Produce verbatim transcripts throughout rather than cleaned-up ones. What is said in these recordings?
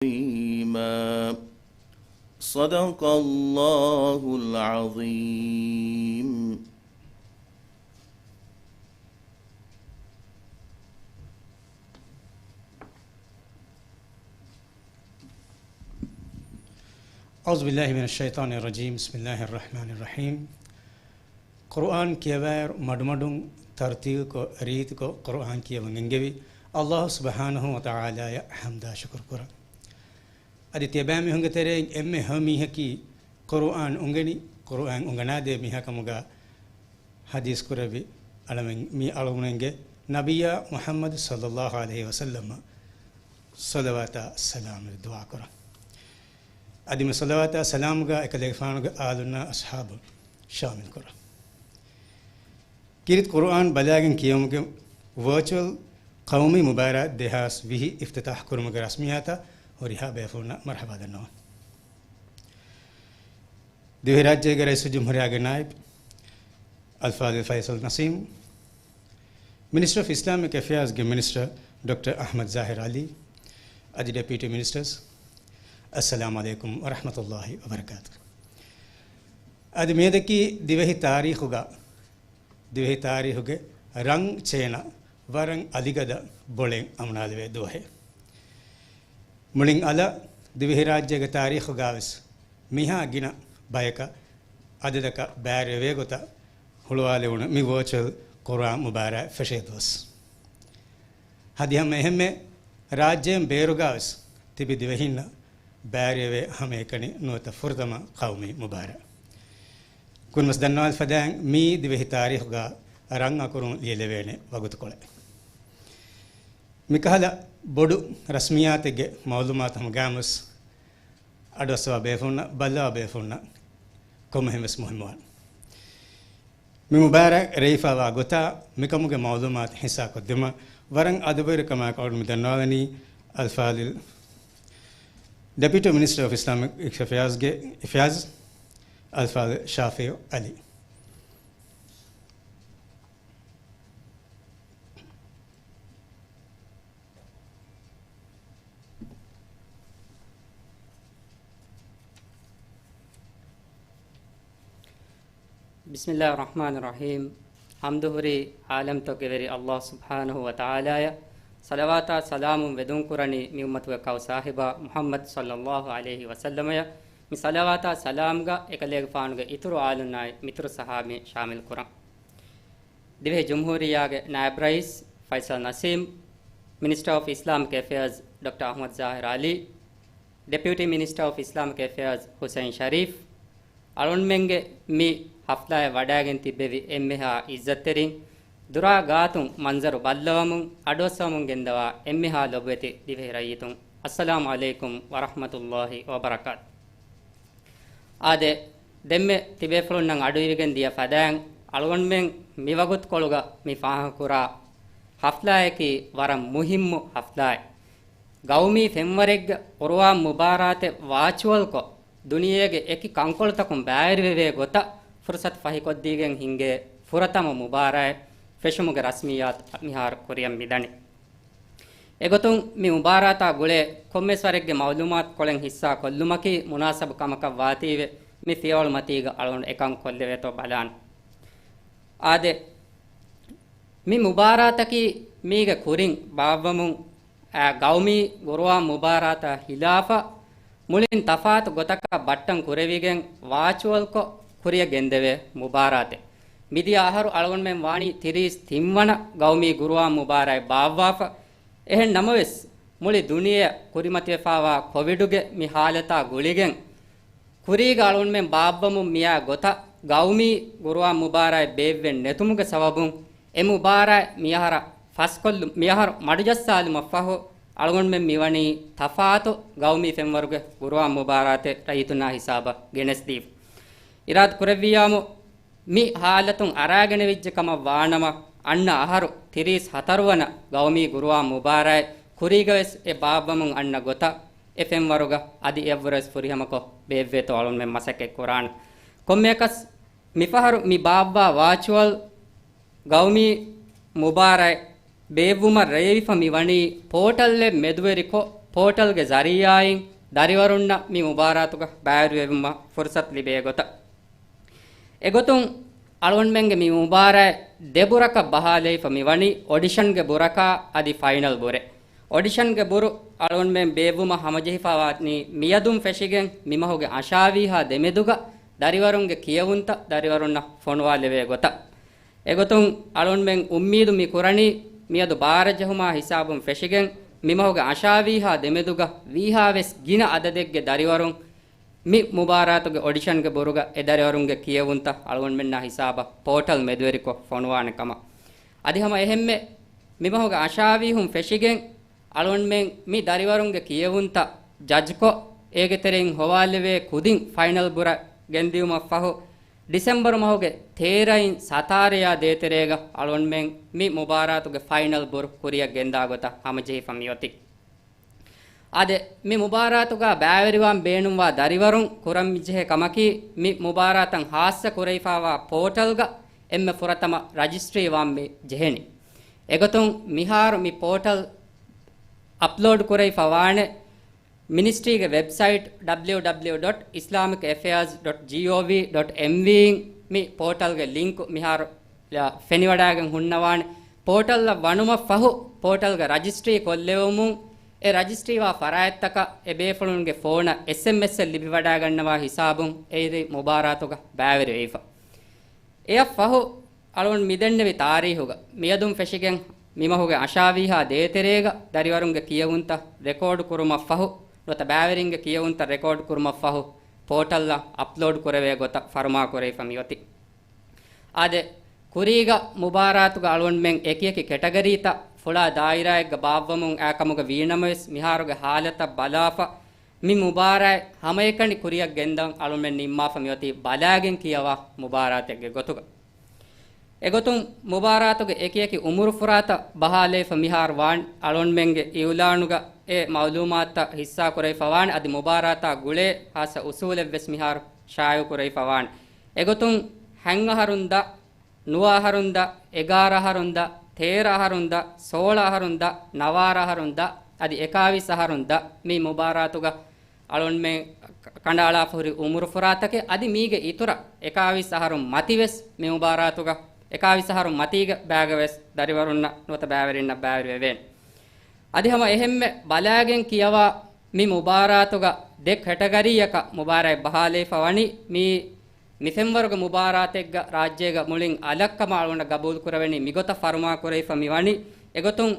عظيما. صدق الله العظيم. أعوذ بالله من الشيطان الرجيم. بسم الله الرحمن الرحيم. ޤުރުއާން ކިޔަވާއިރު މަޑުމަޑުން ތަރްތީލްކޮށް، ރީތިކޮށް ޤުރުއާން ކިޔަވަން އެންގެވި ﷲ ސުބްޙާނަހޫ ވަތަޢާލާއަށް ޙަމްދާ ޝުކުރު ކުރަން. އަދި ތިޔަބައިމީހުންގެ ތެރެއިން އެންމެ ހަމަ މީހަކީ ޤުރުއާން އުނގެނި، ޤުރުއާން އުނގަނާދޭ މީހާ ކަމުގަ ޙަދީޘް ކުރެއްވި އަޅަމެން، މި އަޅުގަނޑުމެންގެ ނަބިއްޔާ މުޙައްމަދު ޞައްލައްލާހު ޢަލައިހި ވަސައްލަމަށް ޞަލަވާތާ ސަލާމް ދުޢާ ކުރަން. އަދި މި ޞަލަވާތާ ސަލާމްގަ އެކަލޭގެފާނުގެ އާލުންނާ އަޞްޙާބުން ޝާމިލް ކުރަން. ކީރިތި ޤުރުއާން ބަލާގެން ކިޔެވުމުގެ ވަރޗުއަލް ޤައުމީ މުބާރާތް ދެހާސް ވިހި އިފްތިތާޙް ކުރުމުގެ ރަސްމިއްޔާތަށް ހުރިހާ ބޭފުޅުންނަށް މަރްޙަބާ ދަންނަވަން. ދިވެހިރާއްޖޭގެ ރައީސުލްޖުމްހޫރިއްޔާގެ ނާއިބު އަލްފާޟިލް ފައިޞަލް ނަސީމް، މިނިސްޓަރ އޮފް އިސްލާމިކް އެފެއާޒްގެ މިނިސްޓަރ ޑޮކްޓަރ އަޙްމަދު ޒާހިރު ޢަލީ، އަދި ޑެޕިއުޓީ މިނިސްޓަރސް، އައްސަލާމު ޢަލައިކުމް ވަރަޙްމަތުﷲ ވަބަރަކާތު. އަދި މިއަދަކީ ދިވެހި ތާރީޚުގަ، ދިވެހި ތާރީޚުގެ ރަން ޗޭނަ ވަރަށް އަލިގަދަ ބޮޅެއް އަމުނާލެވޭ ދުވަހެއް. މުޅިން އަލަށް ދިވެހިރާއްޖޭގެ ތާރީޚުގަވެސް މިހާ ގިނަ ބަޔަކަށް އަދަދަކަށް ބައިވެރިވޭ ގޮތަށް ހުޅުވާލެވުނު މި ވަރޗުއަލް ޤުރުއާން މުބާރާތް ފެށޭ ދުވަސް. އަދި ހަމަ އެހެންމެ ރާއްޖޭން ބޭރުގަވެސް ތިބި ދިވެހިންނަށް ބައިވެރިވޭ ހަމައެކަނި ނުވަތަ ފުރަތަމަ ޤައުމީ މުބާރާތް. ކުރިންވެސް ދަންނަވާލި ފަދައިން މީ ދިވެހި ތާރީޚުގަ ރަން އަކުރުން ލިޔެލެވޭނެ ވަގުތުކޮޅެއް. މިކަހަލަ ބޮޑު ރަސްމިއްޔާތެއްގެ މަޢުލޫމާތު ހަމަގައިމުވެސް އަޑުއައްސަވާ ބޭފުޅުންނަށް، ބައްލަވާ ބޭފުޅުންނަށް ކޮންމެހެންވެސް މުހިއްމުވާނެ. މި މުބާރާތް ރޭވިފައިވާ ގޮތާ މިކަމުގެ މަޢުލޫމާތު ހިއްސާކޮށްދިނުމަށް ވަރަށް އަދަބުވެރިކަމާއެކު އަޅުގަނޑު މި ދަންނަވާލަނީ އަލްފާޟިލް ޑެޕިއުޓީ މިނިސްޓަރ އޮފް އިސްލާމިކް އެފެއާޒްގެ، އެފެއާޒް އަލްފާޟިލް ޝާފިޢު ޢަލީ. ބިސްމިﷲ ރަޙްމާނި ރަޙީމް. ޙަމްދު ހުރީ ޢާލަމްތަކުގެ ވެރި ﷲ ސުބްޙާނަހޫ ވަތަޢާލާއަށް. ޞަލަވާތާ ސަލާމުން ވެދުންކުރަނީ މި އުއްމަތުގެ ކައު ސާހިބާ މުޙައްމަދު ޞައްލައްލާހު ޢަލައިހި ވަސައްލަމަޔަށް. މި ޞަލަވާތާ ސަލާމްގަ އެކަލޭގެފާނުގެ އިތުރު އާލުންނާއި މިތުރު ޞަޙާބީން ޝާމިލް ކުރަން. ދިވެހި ޖުމްހޫރިއްޔާގެ ނާއިބު ރައީސް ފައިޞަލް ނަސީމް، މިނިސްޓަރ އޮފް އިސްލާމިކް އެފެއާޒް ޑޮކްޓަރ އަޙްމަދު ޒާހިރު ޢަލީ، ޑެޕިއުޓީ މިނިސްޓަރ އޮފް އިސްލާމިކް އެފެއާޒް ޙުސައިން ޝަރީފް، އަޅުންމެންގެ މި ޙަފްލާއަށް ވަޑައިގެން ތިއްބެވި އެންމެހާ ޢިއްޒަތްތެރިން، ދުރާ ގާތުން މަންޒަރު ބައްލަވަމުން، އަޑުއައްސަވަމުން ގެންދަވާ އެންމެހާ ލޮބުވެތި ދިވެހި ރައްޔިތުން، އައްސަލާމު ޢަލައިކުމް ވަރަޙްމަތުﷲ ވަބަރަކާތު. އާދެ، ދެންމެ ތިބޭފުޅުންނަށް އަޑުއިވިގެން ދިޔަ ފަދައިން އަޅުގަނޑުމެން މިވަގުތުކޮޅުގަ މި ފާހަގަކުރާ ޙަފްލާއަކީ ވަރަށް މުހިއްމު ޙަފްލާއެއް. ގައުމީ ފެންވަރެއްގަ ޤުރުއާން މުބާރާތެއް ވާޗުއަލްކޮށް، ދުނިޔޭގެ އެކި ކަންކޮޅުތަކުން ބައިވެރިވެވޭ ގޮތަށް ފުރުޞަތު ފަހިކޮށްދީގެން ހިންގޭ ފުރަތަމަ މުބާރާތް ފެށުމުގެ ރަސްމިއްޔާތު މިހާރު ކުރިއަށް މިދަނީ. އެގޮތުން މި މުބާރާތާ ގުޅޭ ކޮންމެސް ވަރެއްގެ މަޢުލޫމާތުކޮޅެއް ހިއްސާ ކޮށްލުމަކީ މުނާސަބު ކަމަކަށް ވާތީވެ، މި ފިޔަވަޅު މަތީގަ އަޅުގަނޑު އެކަން ކޮށްލެވޭތޯ ބަލާން. އާދެ، މި މުބާރާތަކީ މީގެ ކުރިން ބާއްވަމުން، އާ، ގައުމީ ގުރުއާން މުބާރާތާ ހިލާފަށް މުޅިން ތަފާތު ގޮތަކަށް ބައްޓަން ކުރެވިގެން ވާޗުއަލްކޮށް ކުރިއަށް ގެންދެވޭ މުބާރާތެއް. މިދިޔަ އަހަރު އަޅުގަނޑުމެން ވާނީ ތިރީސް ތިން ވަނަ ގައުމީ ގުރުއާން މުބާރާތް ބާއްވާފަ. އެހެން ނަމަވެސް، މުޅި ދުނިޔެއަށް ކުރިމަތިވެފައިވާ ކޮވިޑުގެ މި ހާލަތާ ގުޅިގެން، ކުރީގަ އަޅުގަނޑުމެން ބާއްވަމުން މިއާ ގޮތަށް ގައުމީ ގުރުއާން މުބާރާތް ބޭއްވެން ނެތުމުގެ ސަބަބުން، އެ މުބާރާތް މިއަހަރަށް ފަސްކޮށްލު-، މިއަހަރު މަޑުޖައްސާލުމަށްފަހު، އަޅުގަނޑުމެން މިވަނީ ތަފާތު ގައުމީ ފެންވަރުގެ ގުރުއާން މުބާރާތެއް ރައްޔިތުންނާ ހިސާބަށް ގެނެސްދީފަ. އިރާދަ ކުރެއްވިއްޔާމު، މި ހާލަތުން އަރާގެނެވިއްޖެ ކަމަށް ވާނަމަ، އަންނަ އަހަރު ތިރީސް ހަތަރު ވަނަ ގައުމީ ގުރުއާން މުބާރާތް ކުރީގަވެސް އެ ބާއްވަމުން އަންނަ ގޮތަށް އެ ފެންވަރުގަ އަދި އެއަށްވުރެވެސް ފުރިހަމަކޮށް ބޭއްވޭތޯ އަޅުންމެން މަސައްކަތް ކުރާނެ. ކޮންމެއަކަސް މިފަހަރު މި ބާއްވާ ވާޗުއަލް ގައުމީ މުބާރާތް ބޭއްވުމަށް ރޭވިފަ މިވަނީ ޕޯޓަލްއެއް މެދުވެރިކޮށް، ޕޯޓަލްގެ ޒަރީއާއިން ދަރިވަރުންނަށް މި މުބާރާތުގަ ބައިވެރިވެވުމަށް ފުރުސަތު ލިބޭ ގޮތަށް. އެގޮތުން އަޅުގަނޑުމެންގެ މި މުބާރާތް ދެބުރަކަށް ބަހާލައިފަ މިވަނީ އޮޑިޝަންގެ ބުރަކާ އަދި ފައިނަލް ބުރެއް. އޮޑިޝަންގެ ބުރު އަޅުގަނޑުމެން ބޭއްވުމަށް ހަމަޖެހިފަވާނީ މިއަދުން ފެށިގެން މިމަހުގެ އަށާވީހާ ދެމެދުގަ ދަރިވަރުންގެ ކިޔެވުންތައް ދަރިވަރުންނަށް ފޮނުވާލެވޭ ގޮތަށް. އެގޮތުން އަޅުންމެން އުއްމީދު މި ކުރަނީ، މިއަދު ބާރަ ޖެހުމާ ހިސާބުން ފެށިގެން، މިމަހުގެ އަށާވީހާ ދެމެދުގަ ވީހާވެސް ގިނަ އަދަދެއްގެ ދަރިވަރުން މި މުބާރާތުގެ އޮޑިޝަންގެ ބުރުގަ އެ ދަރިވަރުންގެ ކިޔެވުންތައް އަޅުގަނޑުމެންނާ ހިސާބަށް ޕޯޓަލް މެދުވެރިކޮށް ފޮނުވާނެ ކަމަށް. އަދި ހަމަ އެހެންމެ މިމަހުގެ އަށާވީހުން ފެށިގެން އަޅުގަނޑުމެން މި ދަރިވަރުންގެ ކިޔެވުންތައް ޖަޖްކޮށް، އޭގެ ތެރެއިން ހޮވާލެވޭ ކުދިން ފައިނަލް ބުރަށް ގެންދިއުމަށްފަހު، ޑިސެމްބަރު މަހުގެ ތޭރައިން ސަތާރަޔާ ދޭތެރޭގަ އަޅުގަނޑުމެން މި މުބާރާތުގެ ފައިނަލް ބުރު ކުރިއަށް ގެންދާ ގޮތަށް ހަމަޖެހިފަ މިއޮތީ. އާދެ، މި މުބާރާތުގަ ބައިވެރިވާން ބޭނުންވާ ދަރިވަރުން ކުރަން މިޖެހޭ ކަމަކީ، މި މުބާރާތަށް ހާއްސަ ކުރެވިފައިވާ ޕޯޓަލްގަ އެންމެ ފުރަތަމަ ރަޖިސްޓްރީ ވާން މި ޖެހެނީ. އެގޮތުން މިހާރު މި ޕޯޓަލް އަޕްލޯޑް ކުރެވިފަ ވާނެ މިނިސްޓްރީގެ ވެބްސައިޓް ޑަބްލިއު ޑަބްލިއު ޑޮޓް އިސްލާމިކް އެފެއާޒް ޑޮޓް ޖީއޯވީ ޑޮޓް އެމްވީ އިން. މި ޕޯޓަލްގެ ލިންކު މިހާރު ފެނިވަޑައިގެން ހުންނަވާނެ. ޕޯޓަލްއަށް ވަނުމަށްފަހު، ޕޯޓަލްގަ ރަޖިސްޓްރީ ކޮށްލެވުމުން، އެ ރަޖިސްޓްރީވާ ފަރާތްތަކަށް އެ ބޭފުޅުންގެ ފޯނަށް އެސްއެމްއެސްއެއް ލިބިވަޑައިގަންނަވާ ހިސާބުން އެއިރީ މުބާރާތުގަ ބައިވެރިވެފަ. އެއަށްފަހު، އަޅުގަނޑު މިދެންނެވި ތާރީހުގަ މިއަދުން ފެށިގެން މިމަހުގެ އަށާވީހާ ދޭތެރޭގަ ދަރިވަރުންގެ ކިޔެވުންތައް ރެކޯޑު ކުރުމަށްފަހު، ނުވަތަ ބައިވެރިންގެ ކިޔެވުންތައް ރެކޯޑު ކުރުމަށްފަހު، ޕޯޓަލްއަށް އަޕްލޯޑް ކުރެވޭ ގޮތަށް ފަރުމާ ކުރެވިފަ މިއޮތީ. އާދެ، ކުރީގަ މުބާރާތުގަ އަޅުގަނޑުމެން އެކިއެކި ކެޓަގަރީތައް ފުޅާ ދާއިރާއެއްގަ ބާއްވަމުން އާކަމުގަ ވީނަމަވެސް، މިހާރުގެ ހާލަތަށް ބަލާފަ، މި މުބާރާތް ހަމައެކަނި ކުރިއަށް ގެންދަން އަޅުމެން ނިންމާފަ މިއޮތީ ބަލާގެން ކިޔަވާ މުބާރާތެއްގެ ގޮތުގަ. އެގޮތުން މުބާރާތުގެ އެކިއެކި އުމުރުފުރާތައް ބަހާލައިފަ މިހާރު ވާން އަޅުންމެންގެ އިއުލާނުގަ އެ މައުލޫމާތުތައް ހިއްސާ ކުރެވިފަ ވާން އަދި މުބާރާތާ ގުޅޭ ހާއްސަ އުސޫލެއްވެސް މިހާރު ޝާއިޢު ކުރެވިފަ ވާން. އެގޮތުން ހަތް އަހަރުން ދަ، ނުވަ އަހަރުން ދަ، އެގާރަ އަހަރުން ދަ، ތޭރަ އަހަރުން ދަ، ސޯޅަ އަހަރުން ދަ، ނަވާރަ އަހަރުން ދަ، އަދި އެކާވީސް އަހަރުން ދަ މި މުބާރާތުގަ އަޅުންމެ ކަނޑައަޅާފަ ހުރި އުމުރު ފުރާތަކެއް އަދި މީގެ އިތުރަށް އެކާވީސް އަހަރުން މަތިވެސް މި މުބާރާތުގަ، އެކާވީސް އަހަރުން މަތީގެ ބައިގަވެސް ދަރިވަރުންނަށް ނުވަތަ ބައިވެރިންނަށް ބައިވެރިވެވޭނެ. އަދި ހަމަ އެހެންމެ ބަލާގެން ކިޔަވާ މި މުބާރާތުގަ ދެ ކެޓަގަރީއަކަށް މުބާރާތް ބަހާލައިފަ ވަނީ މީ މި ފެންވަރުގެ މުބާރާތެއްގަ ރާއްޖޭގަ މުޅިން އަލަށްކަމަށް އަޅުގަނޑަށް ގަބޫލުކުރެވެނީ މިގޮތަށް ފަރުމާ ކުރެވިފަ މިވަނީ. އެގޮތުން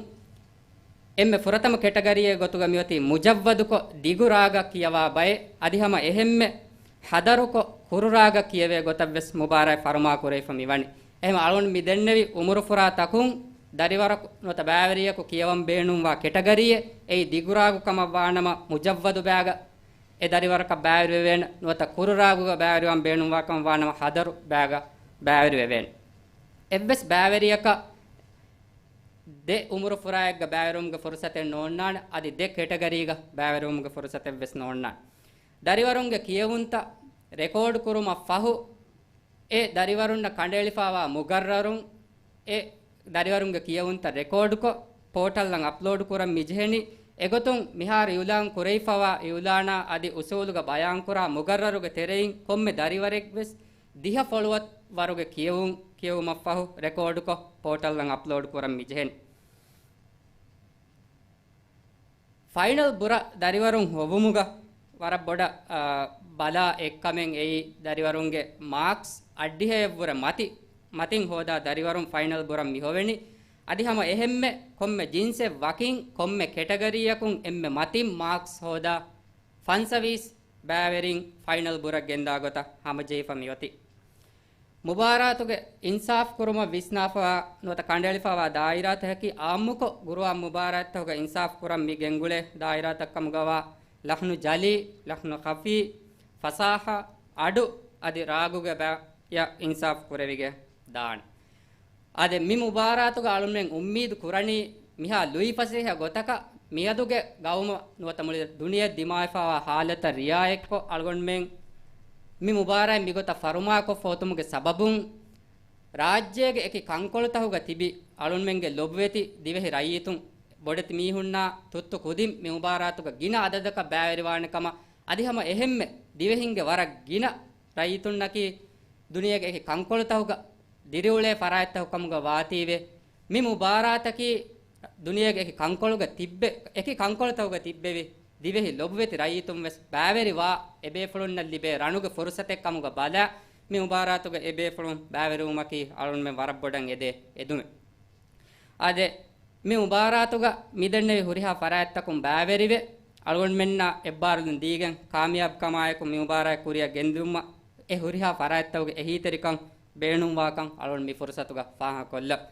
އެންމެ ފުރަތަމަ ކެޓަގަރީއެއް ގޮތުގަ މިއޮތީ މުޖައްވަދުކޮށް ދިގު ރާގަށް ކިޔަވާ ބައެއް، އަދި ހަމަ އެހެންމެ ހަދަރުކޮށް ކުރު ރާގަށް ކިޔެވޭ ގޮތަށްވެސް މުބާރާތް ފަރުމާ ކުރެވިފަ މިވަނީ. އެހެން އަޅުން މި ދެންނެވި އުމުރުފުރާތަކުން ދަރިވަރަކު ނުވަތަ ބައިވެރިޔަކު ކިޔަވަން ބޭނުންވާ ކެޓަގަރީއެއް އެއީ ދިގު ރާގު ކަމަށް ވާނަމަ މުޖައްވަދު ބައިގަ އެ ދަރިވަރަކަށް ބައިވެރިވެވޭނެ ނުވަތަ ކުރު ރާގުގަ ބައިވެރިވާން ބޭނުންވާކަން ވާނަމަ ހަދަރު ބައިގަ ބައިވެރިވެވޭނެ. އެއްވެސް ބައިވެރިޔަކަށް ދެ އުމުރު ފުރާއެއްގަ ބައިވެރިވުމުގެ ފުރުސަތެއް ނޯންނާނެ، އަދި ދެ ކެޓަގަރީގަ ބައިވެރިވުމުގެ ފުރުސަތެއްވެސް ނޯންނާނެ. ދަރިވަރުންގެ ކިޔެވުންތައް ރެކޯޑް ކުރުމަށް ފަހު، އެ ދަރިވަރުންނަށް ކަނޑައެޅިފައިވާ މުގައްރަރުން، އެ ދަރިވަރުންގެ ކިޔެވުންތައް ރެކޯޑްކޮށް، ޕޯޓަލްއަށް އަޕްލޯޑް ކުރަން މިޖެހެނީ. އެގޮތުން މިހާރު އިއުލާން ކުރެވިފައިވާ އިއުލާނާ އަދި އުސޫލުގަ ބަޔާންކުރާ މުގައްރަރުގެ ތެރެއިން ކޮންމެ ދަރިވަރެއްވެސް ދިހަ ފޮޅުވަ ވަރުގެ ކިޔެވުން، ކިޔެވުމަށްފަހު ރެކޯޑުކޮށް، ޕޯޓަލްއަށް އަޕްލޯޑް ކުރަން މިޖެހެނީ. ފައިނަލް ބުރަށް ދަރިވަރުން ހޮވުމުގަ ވަރަށް ބޮޑަށް، އާ، ބަލާ އެއްކަމެއް އެއީ، ދަރިވަރުންގެ މާކްސް އަށްޑިހައެއްވުރެ މަތި، މަތިން ހޯދާ ދަރިވަރުން ފައިނަލް ބުރަށް މިހޮވެނީ. އަދި ހަމަ އެހެންމެ ކޮންމެ ޖިންސެއް ވަކިން ކޮންމެ ކެޓަގަރީއަކުން އެންމެ މަތިން މާކްސް ހޯދާ ފަންސަވީސް ބައިވެރިން ފައިނަލް ބުރަށް ގެންދާ ގޮތަށް ހަމަޖެހިފަ މިއޮތީ. މުބާރާތުގެ އިންސާފް ކުރުމަށް ވިސްނާފަވާ ނުވަތަ ކަނޑައެޅިފަވާ ދާއިރާތަކަކީ އާއްމުކޮށް ގުރުއާން މުބާރާތްތަކުގަ އިންސާފް ކުރަން މި ގެންގުޅޭ ދާއިރާތައް ކަމުގަވާ ލަހްނު ޖަލީ، ލަހްނު ޚަފީ، ފަސާހަ، އަޑު އަދި ރާގުގެ ބަޔަށް އިންސާފް ކުރެވިގެ ދާނެ. އާދެ، މި މުބާރާތުގަ އަޅުމެން އުއްމީދު ކުރަނީ މިހާ ލުއިފަސޭހަ ގޮތަކަށް މިއަދުގެ ގައުމަށް ނުވަތަ މުޅި ދުނިޔެ ދިމާވެފަވާ ހާލަތަށް ރިއާޔަތްކޮށް އަޅުގަނޑުމެން މި މުބާރާތް މިގޮތަށް ފަރުމާކޮށްފަ އޮތުމުގެ ސަބަބުން ރާއްޖޭގެ އެކި ކަންކޮޅުތަކުގަ ތިބި އަޅުންމެންގެ ލޮބުވެތި ދިވެހި ރައްޔިތުން ބޮޑެތި މީހުންނާ ތުއްތު ކުދިން މި މުބާރާތުގަ ގިނަ އަދަދަކަށް ބައިވެރިވާނެ ކަމަށް، އަދި ހަމަ އެހެންމެ ދިވެހިންގެ ވަރަށް ގިނަ ރައްޔިތުންނަކީ ދުނިޔޭގެ އެކި ކަންކޮޅުތަކުގަ ދިރިއުޅޭ ފަރާތްތަކު ކަމުގަ ވާތީވެ، މި މުބާރާތަކީ ދުނިޔޭގެ އެކި ކަންކޮޅުގަ ތިއްބެ، އެކި ކަންކޮޅުތަކުގަ ތިއްބެވި ދިވެހި ލޮބުވެތި ރައްޔިތުން ވެސް ބައިވެރިވާ އެބޭފުޅުންނަށް ލިބޭ ރަނުގެ ފުރުސަތެއް ކަމުގަ ބަލާ، މި މުބާރާތުގަ އެބޭފުޅުން ބައިވެރިވުމަކީ އަޅުގަނޑުމެން ވަރަށް ބޮޑަށް އެދޭ އެދުމެއް. އާދެ، މި މުބާރާތުގަ މިދެންނެވި ހުރިހާ ފަރާތްތަކުން ބައިވެރިވެ، އަޅުގަނޑުމެންނަށް އެއްބާރުލުން ދީގެން ކާމިޔާބު ކަމާއެކު މި މުބާރާތް ކުރިއަށް ގެންދިއުމަށް އެ ހުރިހާ ފަރާތްތަކުގެ އެހީތެރިކަން ބޭނުންވާކަން އަޅުގަނޑު މި ފުރުސަތުގަ ފާހަގަކޮށްލަން.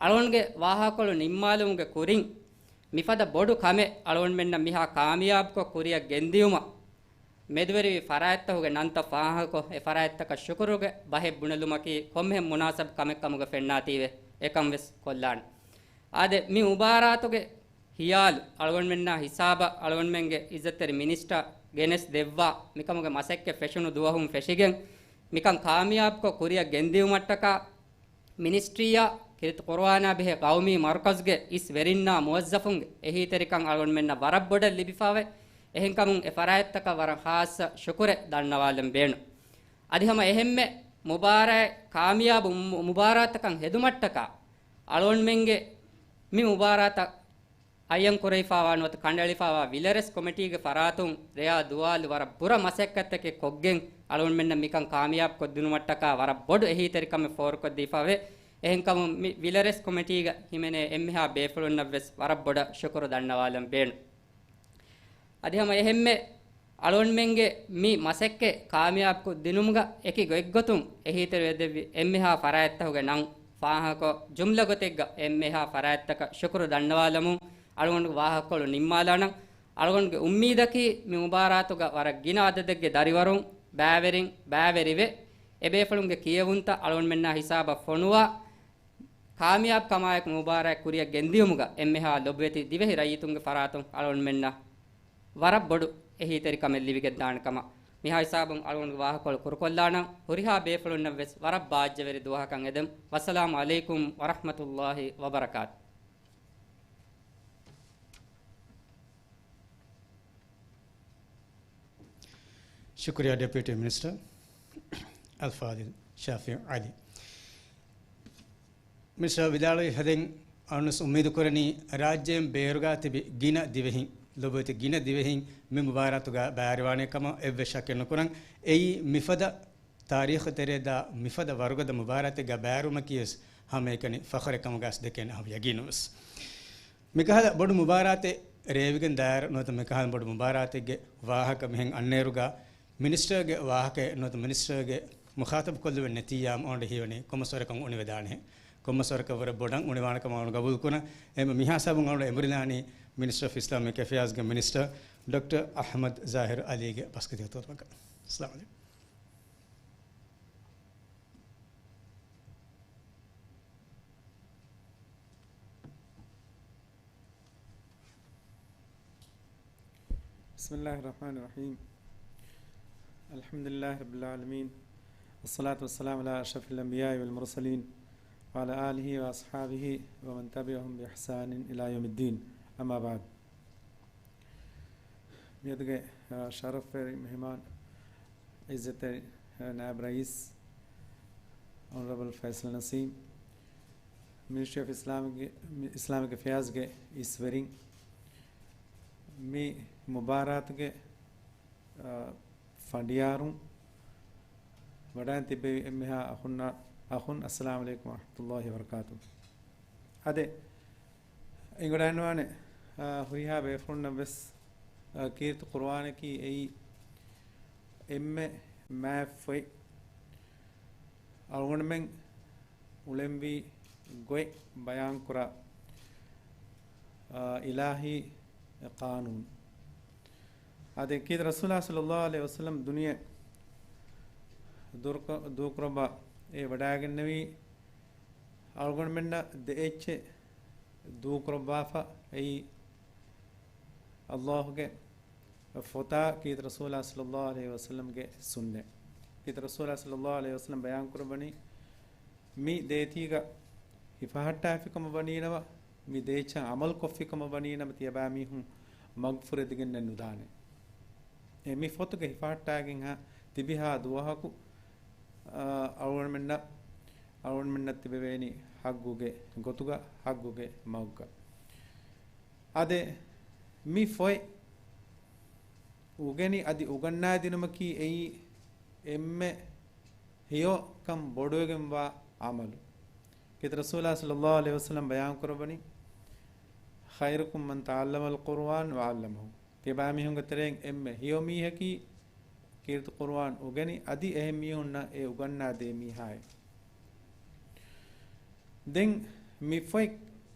އަޅުގަނޑުގެ ވާހަކަކޮޅު ނިންމާލުމުގެ ކުރިން މިފަދަ ބޮޑު ކަމެއް އަޅުގަނޑުމެންނަށް މިހާ ކާމިޔާބުކޮށް ކުރިއަށް ގެންދިއުމަށް މެދުވެރިވި ފަރާތްތަކުގެ ނަންތައް ފާހަގަކޮށް، އެ ފަރާތްތަކަށް ޝުކުރުގެ ބަހެއް ބުނެލުމަކީ ކޮންމެހެން މުނާސަބު ކަމެއް ކަމުގަ ފެންނާތީވެ، އެކަން ވެސް ކޮށްލާނެ. އާދެ، މި މުބާރާތުގެ ހިޔާލު އަޅުގަނޑުމެންނާ ހިސާބަށް އަޅުގަނޑުމެންގެ އިއްޒަތްތެރި މިނިސްޓަރ ގެނެސް ދެއްވާ، މިކަމުގެ މަސައްކަތް ފެށުނު ދުވަހުން ފެށިގެން، މިކަން ކާމިޔާބުކޮށް ކުރިއަށް ގެންދިއުމަށްޓަކާ، މިނިސްޓްރީއާ ކީރިތި ޤުރުއާނާ ބެހޭ ޤައުމީ މަރުކަޒުގެ އިސް ވެރިންނާ މުވައްޒަފުންގެ އެހީތެރިކަން އަޅުގަނޑުމެންނަށް ވަރަށް ބޮޑަށް ލިބިފަވޭ. އެހެންކަމުން އެ ފަރާތްތަކަށް ވަރަށް ޚާއްޞަ ޝުކުރެއް ދަންނަވާލަން ބޭނުން. އަދި ހަމަ އެހެންމެ މުބާރާތް ކާމިޔާބު މު-، މުބާރާތަކަށް ހެދުމަށްޓަކާ އަޅުގަނޑުމެންގެ މި މުބާރާތަށް އައްޔަން ކުރެވިފާވާ ނުވަތަ ކަނޑައެޅިފާވާ ވިލަރެސް ކޮމިޓީގެ ފަރާތުން ރެޔާ ދުވާލު ވަރަށް ބުރަ މަސައްކަތްތަކެއް ކޮށްގެން އަޅުގަނޑުމެންނަށް މިކަން ކާމިޔާބު ކޮށްދިނުމަށްޓަކާ ވަރަށް ބޮޑު އެހީތެރިކަމެއް ފޯރުކޮށްދީފާވޭ. އެހެންކަމުން މި ވިލަރެސް ކޮމިޓީގަ ހިމެނޭ އެންމެހާ ބޭފުޅުންނަށް ވެސް ވަރަށް ބޮޑަށް ޝުކުރު ދަންނަވާލަން ބޭނުން. އަދި ހަމަ އެހެންމެ އަޅުގަނޑުމެންގެ މި މަސައްކަތް ކާމިޔާބު ކޮށްދިނުމުގަ އެކި ގޮތްގޮތުން އެހީތެރިވެދެއްވި އެންމެހާ ފަރާތްތަކުގެ ނަން ފާހަގަކޮށް، ޖުމްލަ ގޮތެއްގަ އެންމެހާ ފަރާތްތަކަށް ޝުކުރު ދަންނަވާލަމުން އަޅުގަނޑުގެ ވާހަކަކޮޅު ނިންމާލާނަން. އަޅުގަނޑުގެ އުއްމީދަކީ މި މުބާރާތުގަ ވަރަށް ގިނަ އަދަދެއްގެ ދަރިވަރުން ބައިވެރިން ބައިވެރިވެ، އެބޭފުޅުންގެ ކިޔެވުންތައް އަޅުގަނޑުމެންނާ ހިސާބަށް ފޮނުވާ، ކާމިޔާބު ކަމާއެކު މުބާރާތް ކުރިއަށް ގެންދިއުމުގަ އެންމެހާ ލޮބުވެތި ދިވެހި ރައްޔިތުންގެ ފަރާތުން އަޅުގަނޑުމެންނަށް ވަރަށް ބޮޑު އެހީތެރިކަމެއް ލިބިގެންދާނެ ކަމަށް މިހާ ހިސާބުން އަޅުގަނޑުގެ ވާހަކަކޮޅު ކުރުކޮށްލާނަން. ހުރިހާ ބޭފުޅުންނަށް ވެސް ވަރަށް ބާއްޖަވެރި ދުވަހަކަށް އެދެން. ވައްސަލާމު ޢަލައިކުމް ވަރަޙްމަތުﷲ ވަބަރަކާތު. ޝުކުރިއްޔާ ޑެޕިއުޓީ މިނިސްޓަރ އަލްފާޟިލް ޝާފިޢު ޢަލީ. މިނިސްޓަރ ވިދާޅުވި ހެދެން އަޅުންވެސް އުއްމީދު ކުރަނީ، ރާއްޖޭން ބޭރުގާ ތިބި ގިނަ ދިވެހިން، ލޮބުވެތި ގިނަ ދިވެހިން މި މުބާރާތުގަ ބައިވެރިވާނެ ކަމަށް އެއްވެސް ޝައްކެއް ނުކުރަން. އެއީ މިފަދަ ތާރީޚު ތެރޭ ދާ މިފަދަ ވަރުގަދަ މުބާރާތެއްގަ ބައިވެރިވުމަކީވެސް ހަމައެކަނި ފަޚުރެއް ކަމުގައި ދެކޭނެ އަހަރު ޔަގީނުވެސް. މިކަހަލަ ބޮޑު މުބާރާތެއް ރޭވިގެން ދާއިރު ނުވަތަ މިކަހަލަ ބޮޑު މުބާރާތެއްގެ ވާހަކަ މިހެން އަންނައިރުގަ މިނިސްޓަރގެ ވާހަކައެއް ނުވަތަ މިނިސްޓަރގެ މުޚާތަބު ކޮށްލެވެން ނެތިއްޔާމު އަޅުގަނޑަށް ހީވަނީ ކޮންމެސް ވަރަކަށް އުނިވެދާނެހެން. ކޮންމެސް ވަރަކަށް ވަރަށް ބޮޑަށް އުނިވާނެ ކަމަށް އަޅުގަނޑު ގަބޫލު ކުރަން. އެހެން މިހާ ހިސާބުން އަޅުގަނޑު އެނބުރިލާނީ މިނިސްޓަރ އޮފް އިސްލާމިކް އެފެއާޒްގެ މިނިސްޓަރ ޑޮކްޓަރ އަޙްމަދު ޒާހިރު ޢަލީގެ ބަސްކަތީގެ ހިތުވަދުކަމަކަށް. އައްސަލާމު ޢަލައިކުމް. بسم الله الرحمن الرحيم. الحمد لله رب العالمين. والصلاة والسلام على أشرف الأنبياء والمرسلين وعلى آله وأصحابه ومن تبعهم بإحسان إلى يوم الدين. أما بعد. މިއަދުގެ، އާ، ޝަރަފްވެރި މެހެމާން، ޢިއްޒަތްތެރި، އާ، ނާއިބް ރައީސް، އޮނަރަބަލް ފައިސަލް ނަސީމް، މިނިސްޓްރީ އޮފް އިސްލާމިކް، އިސްލާމިކް އެފެއާޒްގެ އިސްވެރިން، މި މުބާރާތުގެ، އާ، ފަނޑިޔާރުން ވަޑައިން ތިއްބެވި އެންމެހާ އަޚުންނާ، އަޚުން، އައްސަލާމު ޢަލައިކުމް ވަރަޙްމަތުﷲ ވަބަރަކާތުހު. އާދެ، އެނގިވަޑައިގަންނަވާނެ، އާ، ހުރިހާ ބޭފުޅުންނަށް ވެސް، އާ، ކީރިތި ޤުރުއާނަކީ އެއީ އެންމެ މާތް ފޮތް. އަޅުގަނޑުމެން އުޅެންވީ ގޮތް ބަޔާންކުރާ، އާ، އިލާހީ ޤާނޫނު. އާދެ، ކީރިތި ރަސޫލާ ޞައްލައްލާހު ޢަލައިހި ވަސައްލަމް ދުނިޔެ ދޫކުރަ-، ދޫކުރައްވާ އެ ވަޑައިގެންނެވީ އަޅުގަނޑުމެންނަށް ދެ އެއްޗެއް ދޫކުރައްވާފަ. އެއީ، ﷲ ގެ ފޮތާ ކީރިތި ރަސޫލާ ޞައްލައްލާހު ޢަލައިހި ވަސައްލަމްގެ ސުންނަތް. ކީރިތި ރަސޫލާ ޞައްލައްލާހު ޢަލައިހި ވަސައްލަމް ބަޔާންކުރައްވަނީ، މި ދޭތީގަ ހިފަހައްޓާފިކަމަށް ވަނީނަމަ، މި ދޭއްޗަށް އަމަލު ކޮށްފި ކަމަށް ވަނީ ނަމަ ތިޔަބައިމީހުން މަގުފުރެދިގެންނެއް ނުދާނެ. އެ މި ފޮތުގެ ހިފަހައްޓާގެންހާ ތިބިހާ ދުވަހަކު، އާ، އަޅުގަނޑުމެންނަށް، އަޅުގަނޑުމެންނަށް ތިބެވޭނީ ހައްގުގެ ގޮތުގަ، ހައްގުގެ މަގުގަ. އާދެ، މި ފޮތް އުގެނި އަދި އުގަންނާދިނުމަކީ އެއީ އެންމެ ހެޔޮކަން ބޮޑުވެގެންވާ އަމަލު. ކީރިތި ރަސޫލާ ޞައްލައްލާހު ޢަލައިހި ވަސައްލަމް ބަޔާން ކުރައްވަނީ، "خيركم من تعلم القرآن وعلمه." ތިޔަބައިމީހުންގެ ތެރެއިން އެންމެ ހެޔޮ މީހަކީ ކީރިތި ޤުރުއާން އުގެނި އަދި އެހެން މީހުންނަށް އެ އުގަންނާދޭ މީހާއެއް. ދެން މި ފޮތް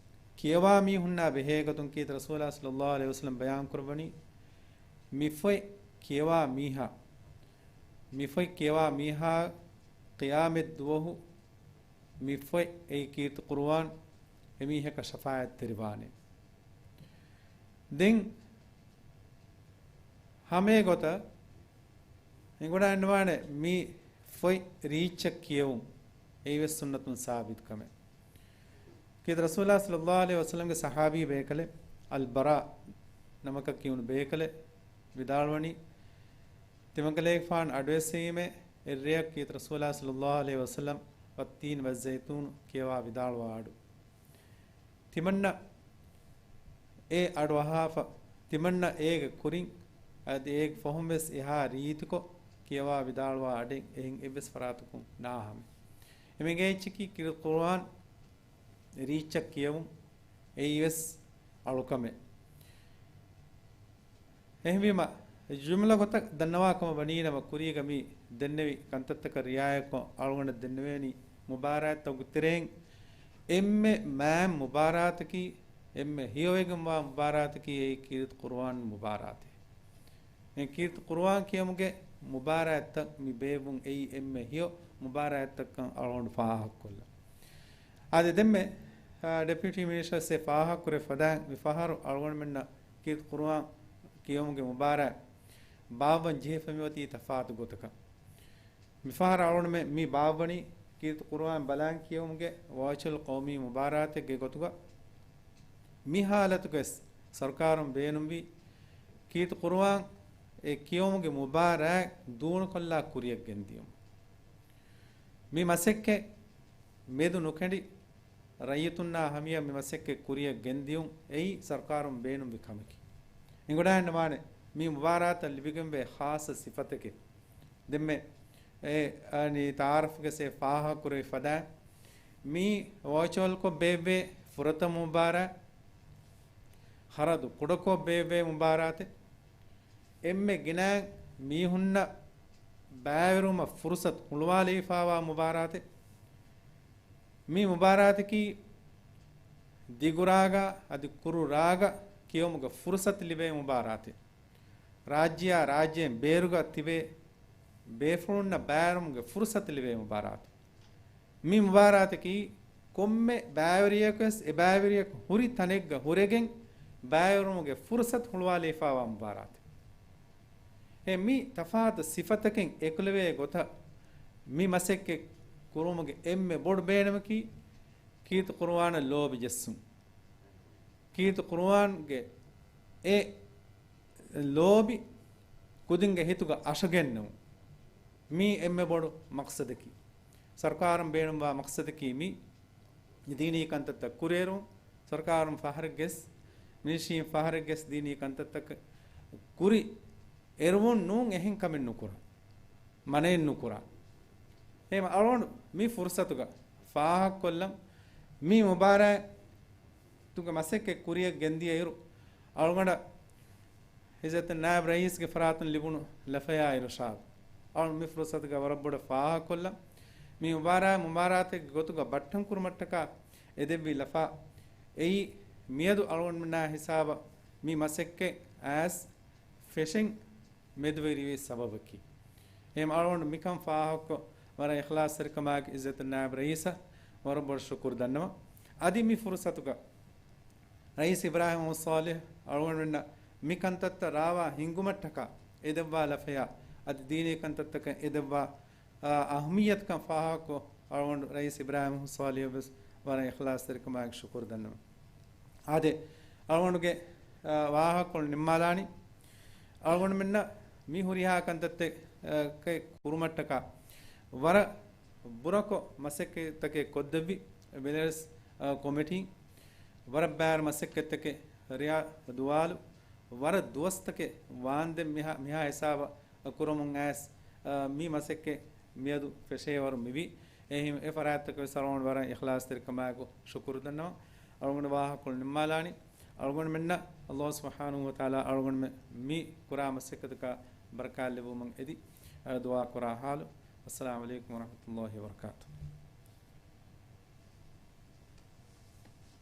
ކިޔަވާ މީހުންނާ ބެހޭ ގޮތުން ކީރިތި ރަސޫލާ ޞައްލައްލާހު ޢަލައިހި ވަސައްލަމް ބަޔާން ކުރައްވަނީ، މި ފޮތް ކިޔަވާ މީހާ، މި ފޮތް ކިޔަވާ މީހާ ޤިޔާމަތް ދުވަހު މި ފޮތް އެއީ ކީރިތި ޤުރުއާން އެމީހަކަށް ޝަފާޢަތްތެރިވާނެ. ދެން ހަމައެގޮތަށް އެނގުނާންވާނެ މި ފޮތް ރީއްޗަށް ކިޔެވުން އެއީވެސް ސުންނަތުން ސާބިތު ކަމެއް. ކީރިތި ރަސޫލާ ޞައްލައްލާހު ޢަލައިހި ވަސައްލަމްގެ ޞަޙާބީ ބޭކަލެއް އަލްބަރާ ނަމަކަށް ކިޔުނު ބޭކަލެއް ވިދާޅުވަނީ، ތިމަންކަލޭގެފާނު އަޑުއެއްސެވީމޭ އެއްރެއަކު ކީރިތި ރަސޫލާ ޞައްލައްލާހު ޢަލައިހި ވަސައްލަމް ވައްތީން ވައްޒައިތޫނު ކިޔަވާ ވިދާޅުވާ އަޑު. ތިމަންނަ އެ އަޑު އަހާފަ، ތިމަންނަ އޭގެ ކުރިން އަދި އޭގެ ފަހުން ވެސް އެހާ ރީތިކޮށް ކިޔަވާ ވިދާޅުވާ އަޑެއް އެހެން އެއްވެސް ފަރާތަކުން ނާހަމެ. އެމެގޭ އެއްޗަކީ ކީރިތި ޤުރުއާން ރީއްޗަށް ކިޔެވުން އެއީވެސް އަޅުކަމެއް. އެހެންވީމަ، ޖުމްލަ ގޮތަށް ދަންނަވާ ކަމަށް ވަނީނަމަ، ކުރީގަ މި ދެންނެވި ކަންތައްތަކަށް ރިޢާޔަތްކޮށް، އަޅުގަނޑަށް ދެންނެވޭނީ މުބާރާތްތަކުގެ ތެރެއިން އެންމެ މާތް މުބާރާތަކީ، އެންމެ ހެޔޮވެގެންވާ މުބާރާތަކީ އެއީ ކީރިތި ޤުރުއާން މުބާރާތެއް. އެ ކީރިތި ޤުރުއާން ކިޔުމުގެ މުބާރާތްތައް މި ބޭއްވުން އެއީ އެންމެ ހެޔޮ މުބާރާތްތައްކަން އަޅުގަނޑު ފާހަގަކޮށްލަން. އާދެ، ދެންމެ، އާ، ޑެޕިއުޓީ މިނިސްޓަރ އެ ފާހަގަކުރެ ފަދައިން މި ފަހަރު އަޅުގަނޑުމެންނަށް ކީރިތި ޤުރުއާން ކިޔުމުގެ މުބާރާތް ބާއްވަން ޖެހިފަ މިއޮތީ ތަފާތު ގޮތަކަށް. މިފަހަރަށް އަޅުގަނޑުމެން މި ބާއްވަނީ ކީރިތި ޤުރުއާން ބަލާން ކިޔެވުމުގެ ވާޗުއަލް ޤައުމީ މުބާރާތެއްގެ ގޮތުގަ. މި ހާލަތުގައި ސަރުކާރުން ބޭނުންވީ ކީރިތި ޤުރުއާން އެ ކިޔެވުމުގެ މުބާރާތް ދޫނުކޮށްލާ ކުރިއަށް ގެންދިޔުން. މި މަސައްކަތް މެދު ނުކެނޑި، ރައްޔިތުންނާ ހަމަޔަށް މި މަސައްކަތް ކުރިއަށް ގެންދިޔުން އެއީ ސަރުކާރުން ބޭނުންވި ކަމަކީ. އެނގުނާންވާނެ މި މުބާރާތަށް ލިބިގެންވޭ ޚާއްޞަ ސިފަތަކެއް. ދެންމެ އެ، އަނި ތަޢާރަފްގައި ފާހަގަކުރެވި ފަދައިން މި ވާޗުއަލްކޮށް ބޭއްވޭ ފުރަތަމަ މުބާރާތް، ޚަރަދު ކުޑަކޮށް ބޭއްވޭ މުބާރާތެއް، އެންމެ ގިނައިން މީހުންނަށް ބައިވެރިވުމަށް ފުރުޞަތު ހުޅުވާލެވިފައިވާ މުބާރާތެއް. މި މުބާރާތަކީ ދިގުރާގަ އަދި ކުރު ރާގަ ކިޔެވުމުގެ ފުރުޞަތު ލިބޭ މުބާރާތެއް. ރާއްޖެއާ ރާއްޖެއިން ބޭރުގަ ތިބޭ ބޭފުޅުންނަށް ބައިވެރިވުމުގެ ފުރުޞަތު ލިބޭ މުބާރާތެއް. މި މުބާރާތަކީ ކޮންމެ ބައިވެރިޔަކުވެސް އެ ބައިވެރިޔަކު ހުރި ތަނެއްގަ ހުރެގެން ބައިވެރިވުމުގެ ފުރުޞަތު ހުޅުވާލެވިފައިވާ މުބާރާތެއް. އެ މި ތަފާތު ސިފަތަކެއް އެކުލެވޭ ގޮތަށް މި މަސައްކަތް ކުރުމުގެ އެންމެ ބޮޑު ބޭނުމަކީ ކީރިތި ޤުރުއާނަށް ލޯބި ޖެއްސުން. ކީރިތި ޤުރުއާންގެ އެ ލޯބި ކުދިންގެ ހިތުގަ އަށަގެންނެވުން. މީ އެންމެ ބޮޑު މަޤްޞަދަކީ. ސަރުކާރުން ބޭނުންވާ މަޤްޞަދަކީ މީ. ދީނީ ކަންތައްތައް ކުރިއެރުން، ސަރުކާރުން ފަހަރެއްގެސް، މިނިސްޓްރީން ފަހަރެއްގެސް ދީނީ ކަންތައްތަކަށް ކުރި އެރުވުން ނޫން އެހެން ކަމެއް ނުކުރާ. މަނައެއް ނުކުރާ. އެހެން އަޅުގަނޑު މި ފުރުޞަތުގަ ފާހަގަކޮށްލަން މި މުބާރާތުގެ މަސައްކަތް ކުރިއަށް ގެންދިޔަ އިރު، އަޅުގަނޑަށް އިއްޒަތު ނާއިބް ރައީސްގެ ފަރާތުން ލިބުނު ލަފަޔާ އިރުޝާދު. އަޅުން މި ފުރުޞަތުގަ ވަރަށް ބޮޑަށް ފާހަގަކޮށްލަން. މި މުބާރާތް މުބާރާތެއްގެ ގޮތުގަ ބައްޓަން ކުރުމަށްޓަކާ އެދެއްވި ލަފާ އެއީ މިއަދު އަޅުގަނޑުމެންނާ ހިސާބަށް މި މަސައްކަތް އައިސް ފެށެން މެދުވެރިވި ސަބަބަކީ. އެހެން އަޅުގަނޑު މިކަން ފާހަގަކޮށް ވަރަށް އިޚްލާޞްތެރިކަމާއެކު އިއްޒަތު ނާއިބް ރައީސަށް ވަރަށް ބޮޑަށް ޝުކުރު ދަންނަވަން. އަދި މި ފުރުޞަތުގަ ރައީސް އިބްރާހިމް މުޙައްމަދު ޞާލިޙް އަޅުގަނޑުމެންނަށް މި ކަންތައްތައް ރާވާ ހިންގުމަށްޓަކާ އެދެއްވާ ލަފަޔާ އަދި ދީނީ ކަންތައްތަކަށް އެދެއްވާ، އާ، އަހައްމިއްޔަތުކަން ފާހަގަކޮށް އަޅުގަނޑު ރައީސް އިބްރާހިމް މުޙައްމަދު ޞާލިޙަށް ވެސް ވަރަށް އިޚްލާޞްތެރިކަމާއެކު ޝުކުރު ދަންނަވަން. އާދެ، އަޅުގަނޑުގެ، އާ، ވާހަކަކޮޅު ނިންމާލާނީ. އަޅުގަނޑުމެންނަށް މި ހުރިހާ ކަންތައްތައް، އާ، ކެ-، ކުރުމަށްޓަކާ ވަރަށް ބުރަކޮށް މަސައްކަތްތަކެއް ކޮށްދެއްވި މިލަރސް، އާ، ކޮމިޓީ. ވަރަށް ބާރު މަސައްކަތްތަކެއް، ރެޔާ ދުވާލު، ވަރަށް ދުވަސްތަކެއް ވާންދެން މިހާ، މިހާ ހިސާބަށް ކުރަމުން އައިސް، އާ، މި މަސައްކަތް މިއަދު ފެށޭވަރު މިވީ. އެހެން އެ ފަރާތްތަކަށް ވެސް އަޅުގަނޑު ވަރަށް އިޚްލާޞްތެރިކަމާއެކު ޝުކުރު ދަންނަވަން. އަޅުގަނޑު ވާހަކަކޮޅު ނިންމާލާނީ. އަޅުގަނޑުމެންނަށް ﷲ ސުބްޙާނަހޫ ވަތަޢާލާ އަޅުގަނޑުމެން މި ކުރާ މަސައްކަތަކަށް ބަރަކާތް ލެއްވުމަށް އެދި، އަ، ދުޢާ ކުރާ ޙާލު. އައްސަލާމު ޢަލައިކުމް ވަރަޙްމަތުﷲި ވަބަރަކާތުހު.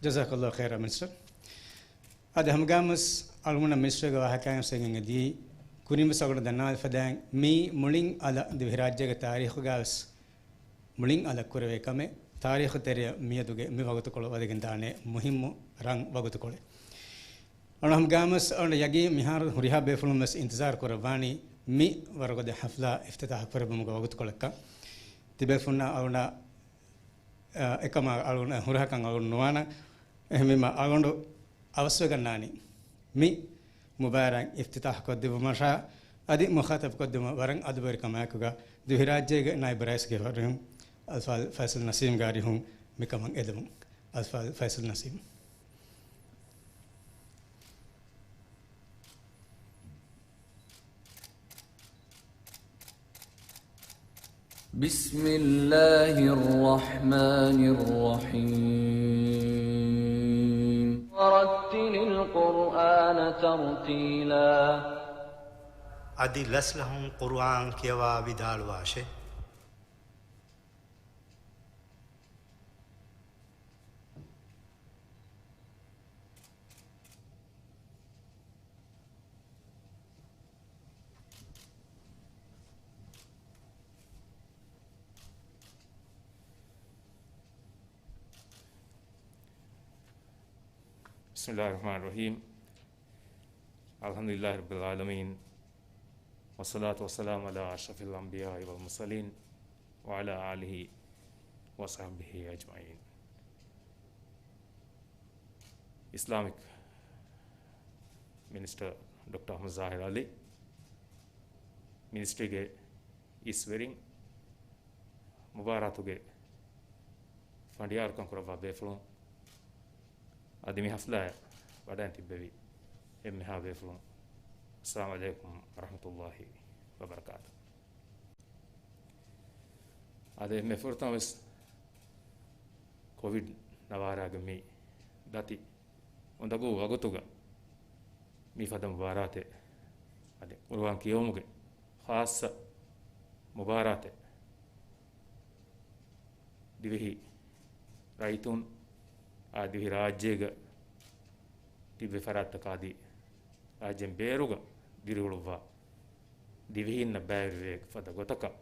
ޖަޒާކަﷲ ޚައިރާ މިނިސްޓަރ. އަދި ހަމަގާމަސް އަޅުގަނޑަށް މިނިސްޓަރގެ ވާހަކައިން ސެނގެން އެދީ، ކުރިންވެސް އަޅުގަނޑަށް ދަންނަވާލި ފަދައިން މީ މުޅިން އަލަށް ދިވެހިރާއްޖޭގެ ތާރީޚުގަވެސް މުޅިން އަލަށް ކުރެވޭ ކަމެއް. ތާރީޚު ތެރެއަށް މިއަދުގެ މި ވަގުތުކޮޅު ވަދެގެން ދާނެ މުހިއްމު ރަން ވަގުތުކޮޅެއް. އަޅުގަނޑު ހަމަގާމަސް އަޅުގަނޑަށް ޔަގީން މިހާރު ހުރިހާ ބޭފުޅުން ވެސް އިންތިޒާރު ކުރައްވާނީ މި ވަރުގަދަ ޙަފްލާ އިފްތިތާޙު ކުރެއްވުމުގެ ވަގުތުކޮޅަށްކަން. ތިބޭފުންނާ އަޅުގަނޑަށް އެކަމާ އަޅުގަނޑު ހުރިހާކަން އަޅުގަނޑު ނުވާނަން. އެހެންވީމަ އަޅުގަނޑު އަވަސްވެގަންނާނީ މި މުބާރާތް އިފްތިތާޙު ކޮށްދެއްވުމަށާ އަދި މުޚާޠަބު ކޮށްދިނުމަށް ވަރަށް އަދުބަރިކަމާއެކުގަ ދިވެހިރާއްޖޭގެ ނައިބު ރައީސްގެ ފަރުހުން އަލްފާޟިލް ފައިސަލް ނަސީމްގެ އަރިހުން މިކަމަށް އެދެމުން. އަލްފާޟިލް ފައިސަލް ނަސީމް. بسم الله الرحمن الرحيم. ورتل القرآن ترتيلا. އަދި ލަސްލަހުން ޤުރުއާން ކިޔަވާ ވިދާޅުވާށޭ. بسم الله الرحمن الرحيم. الحمد لله رب العالمين. والصلاة والسلام على أشرف الأنبياء والمرسلين وعلى آله وصحبه أجمعين. އިސްލާމިކް މިނިސްޓަރ ޑޮކްޓަރ އަޙްމަދު ޒާހިރު ޢަލީ، މިނިސްޓްރީގެ އިސްވެރިން، މުބާރާތުގެ ފަނޑިޔާރުކަން ކުރައްވާ ބޭފުޅުން، އަދި މި ޙަފްލާއަށް ވަޑައިން ތިއްބެވި އެންމެހާ ބޭފުޅުން، އައްސަލާމު ޢަލައިކުމް ވަރަޙްމަތުﷲި ވަބަރަކާތުހު. އާދެ، އެންމެ ފުރަތަމަ ވެސް ކޮވިޑް ނަވާރާގެ މި ދަތި އުނދަގޫ ވަގުތުގަ މިފަދަ މުބާރާތެއް، އަދި ޤުރުއާން ކިޔެވުމުގެ ޚާއްޞަ މުބާރާތެއް، ދިވެހި ރައްޔިތުން، އާ، ދިވެހި ރާއްޖޭގަ ތިބި ފަރާތްތަކާ އަދި ރާއްޖޭން ބޭރުގަ ދިރިއުޅުއްވާ ދިވެހީންނަށް ބައިވެރިވޭ ފަދަ ގޮތަކަށް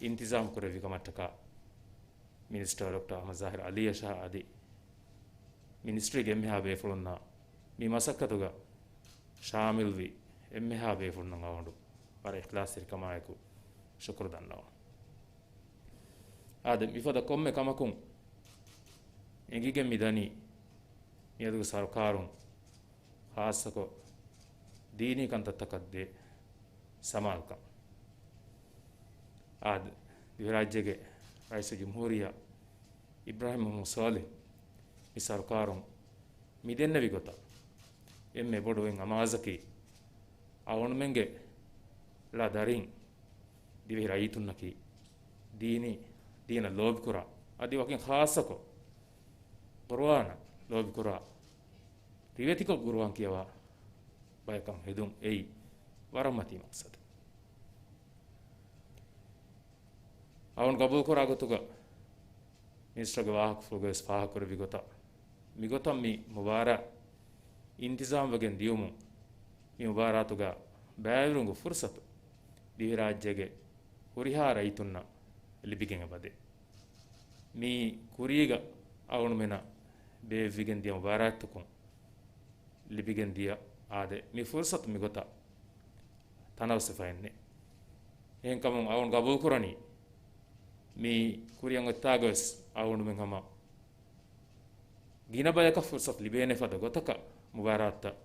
އިންތިޒާމް ކުރެއްވި ކަމަށްޓަކާ މިނިސްޓަރ ޑޮކްޓަރ އަޙްމަދު ޒާހިރު ޢަލީއަށާ އަދި މިނިސްޓްރީގެ އެންމެހާ ބޭފުޅުންނާ މި މަސައްކަތުގަ ޝާމިލްވި އެންމެހާ ބޭފުޅުންނަށް އަޅުގަނޑު ވަރަށް އިޚްލާޞްތެރިކަމާއެކު ޝުކުރު ދަންނަވަން. އާދެ، މިފަދަ ކޮންމެ ކަމަކުން އެނގިގެން މި ދަނީ މިއަދުގެ ސަރުކާރުން ޚާއްޞަކޮށް ދީނީ ކަންތައްތަކަށް ދޭ ސަމާލުކަން. އާދެ، ދިވެހިރާއްޖޭގެ ރައީސުލްޖުމްހޫރިއްޔާ އިބްރާހިމް މުޙައްމަދު ޞާލިޙް މި ސަރުކާރުން މި ދެންނެވި ގޮތަށް އެންމެ ބޮޑު އެއް އަމާޒަކީ، އަޅުގަނޑުމެންގެ ޅަ ދަރިން ދިވެހި ރައްޔިތުންނަކީ ދީނީ، ދީނަށް ލޯބިކުރާ، އަދި ވަކިން ޚާއްޞަކޮށް ޤުރުއާނަށް ލޯބިކުރާ، ރިވެތިކޮށް ޤުރުއާން ކިޔަވާ ބަޔަކަށް ހެދުން އެއީ ވަރަށް މަތީ މަޤްޞަދެއް. އަޅުގަނޑު ގަބޫލުކުރާ ގޮތުގަ މިނިސްޓަރގެ ވާހަކަފުޅުގައިވެސް ފާހަގަކުރެއްވި ގޮތަށް، މިގޮތަށް މި މުބާރާތް އިންތިޒާމްވެގެން ދިޔުމުން، މި މުބާރާތުގަ ބައިވެރިވުމުގެ ފުރުޞަތު ދިވެހިރާއްޖޭގެ ހުރިހާ ރައްޔިތުންނަށް ލިބިގެން އެބަދޭ. މި ކުރީގަ އަޅުގަނޑުމެނަށް ބޭއްވިގެން ދިޔަ މުބާރާތްތަކުން ލިބިގެން ދިޔަ އާދެ، މި ފުރުޞަތު މިގޮތަށް ތަނަވަސްވެފައެއްނެތް. އެހެންކަމުން އަޅުގަނޑު ގަބޫލުކުރަނީ، މި ކުރިއަށް އޮތްތާގަވެސް އަޅުގަނޑުމެން ހަމަ ގިނަ ބަޔަކަށް ފުރުސަތު ލިބޭނެ ފަދަ ގޮތަކަށް މުބާރާތްތައް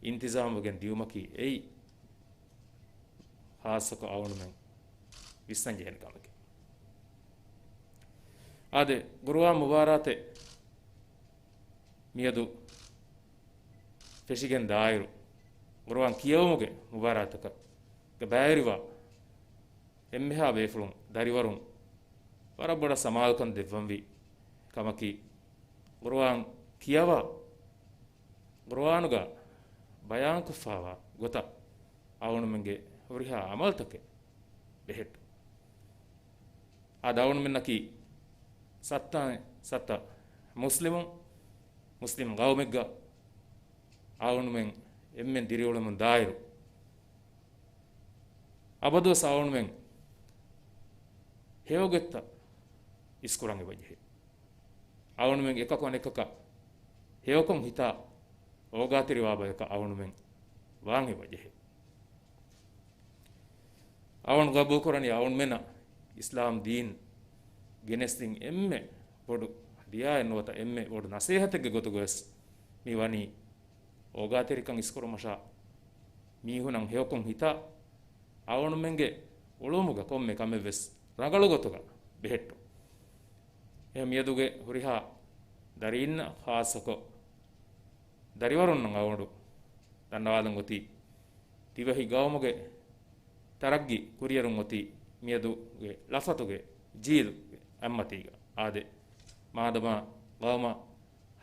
އިންތިޒާމުވެގެން ދިޔުމަކީ އެއީ ޚާއްޞަކޮށް އަޅުގަނޑުމެން ވިސްނަން ޖެހޭނެ ކަމެކޭ. އާދެ، ޤުރުއާން މުބާރާތެއް މިއަދު ފެށިގެން ދާއިރު، ޤުރުއާން ކިޔެވުމުގެ މުބާރާތަކަށް ބައިވެރިވާ އެންމެހާ ބޭފުޅުން، ދަރިވަރުން ވަރަށް ބޮޑަށް ސަމާލުކަން ދެއްވަންވީ ކަމަކީ، ޤުރުއާން ކިޔަވާ، ޤުރުއާނުގަ ބަޔާންކޮށްފައިވާ ގޮތަށް އަޅުގަނޑުމެންގެ ހުރިހާ ޢަމަލުތަކެއް ބެހެއްޓުން. އާދެ، އަޅުގަނޑުމެންނަކީ ސައްތަ، ސައްތަ މުސްލިމުން، މުސްލިމް ޤައުމެއްގަ އަޅުގަނޑުމެން އެންމެން ދިރިއުޅެމުން ދާއިރު، އަބަދުވެސް އަޅުގަނޑުމެން ހެޔޮގޮތްތައް އިސްކުރަން އެބަޖެހޭ. އަޅުގަނޑުމެން އެކަކު އަނެކަކަށް ހެޔޮކޮށް ހިތާ އޯގާތެރިވާ ބަޔަކަށް އަޅުގަނޑުމެން ވާން އެބަޖެހޭ. އަޅުގަނޑު ގަބޫލުކުރަނީ އަޅުގަނޑުމެންނަށް އިސްލާމް ދީން ގެނެސްދިން އެންމެ ބޮޑު ހަދިޔާއެއް ނުވަތަ އެންމެ ބޮޑު ނަސޭހަތެއްގެ ގޮތުގަވެސް މި ވަނީ އޯގާތެރިކަން އިސްކުރުމަށާ، މީހުނަށް ހެޔޮކޮށް ހިތާ، އަޅުގަނޑުމެންގެ އުޅުމުގަ ކޮންމެ ކަމެއްވެސް ރަނގަޅު ގޮތުގަ ބެހެއްޓުން. އެހެން މިއަދުގެ ހުރިހާ ދަރީންނަށް ޚާއްޞަކޮށް ދަރިވަރުންނަށް އަޅުގަނޑު ދަންނަވާލަން އޮތީ، ދިވެހި ގައުމުގެ ތަރައްގީ ކުރިއެރުން އޮތީ މިއަދުގެ ލަފަތުގެ ޖީލުގެ އަތްމަތީގަ. އާދެ، މާދަމާ ގައުމަށް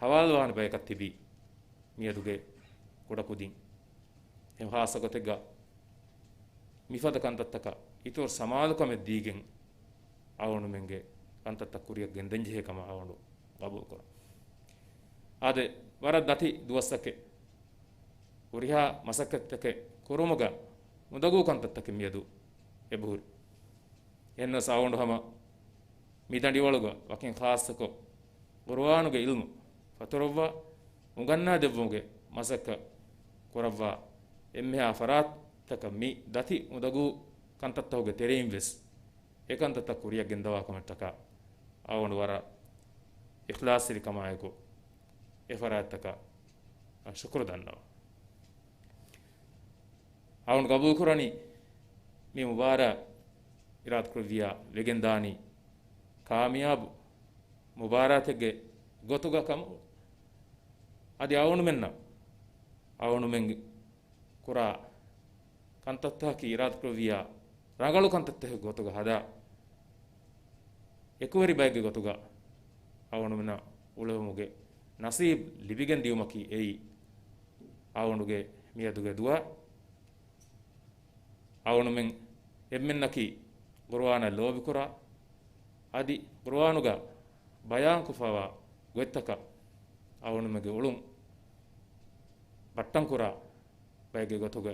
ހަވާލުވާނެ ބަޔަކަށް ތިބީ މިއަދުގެ ކުޑަކުދިން. އެ ޚާއްޞަ ގޮތެއްގަ މިފަދަ ކަންތައްތަކަށް އިތުރު ސަމާލުކަމެއް ދީގެން އަޅުގަނޑުމެންގެ ކަންތައްތައް ކުރިއަށް ގެންދަންޖެހޭ ކަމަށް އަޅުގަނޑު ގަބޫލުކުރަން. އާދެ، ވަރަށް ދަތި ދުވަސްތަކެއް ހުރިހާ މަސައްކަތްތަކެއް ކުރުމުގަ އުނދަގޫ ކަންތައްތަކެއް މިއަދު އެބަހުރި. އެހެންނަމަވެސް އަޅުގަނޑު ހަމަ މި ދަނޑިވަޅުގަ ވަކިން ޚާއްޞަކޮށް ޤުރުއާނުގެ ޢިލްމު ފަތުރައްވާ އުނގަންނާ ދެއްވުމުގެ މަސައްކަތް ކުރައްވާ އެންމެހާ ފަރާތްތަކަށް މި ދަތި އުނދަގޫ ކަންތައްތަކުގެ ތެރެއިން ވެސް އެ ކަންތައްތައް ކުރިއަށް ގެންދަވާ ކަމަށްޓަކާ އަޅުގަނޑު ވަރަށް އިޚްލާޞްތެރިކަމާއެކު އެ ފަރާތްތަކަށް ޝުކުރު ދަންނަވަން. އަޅުގަނޑު ގަބޫލުކުރަނީ މި މުބާރާތް އިރާދަކުރެއްވިއްޔާ ވެގެންދާނީ ކާމިޔާބު މުބާރާތެއްގެ ގޮތުގަ ކަމަށް. އަދި އަޅުގަނޑުމެންނަށް އަޅުގަނޑުމެން ކުރާ ކަންތައްތަކަކީ އިރާދަކުރެއްވިއްޔާ ރަނގަޅު ކަންތައްތަކެއް ގޮތުގަ ހަދާ އެކުވެރި ބައެއްގެ ގޮތުގަ އަޅުގަނޑުމެންނަށް އުޅެވުމުގެ ނަސީބު ލިބިގެން ދިޔުމަކީ އެއީ އަޅުގަނޑުގެ މިއަދުގެ ދުޢާ. އަޅުގަނޑުމެން އެންމެންނަކީ ޤުރުއާނަށް ލޯބިކުރާ، އަދި ޤުރުއާނުގަ ބަޔާންކޮށްފައިވާ ގޮތްތަކަށް އަޅުގަނޑުމެންގެ އުޅުން ބައްޓަންކުރާ ބައެއްގެ ގޮތުގަ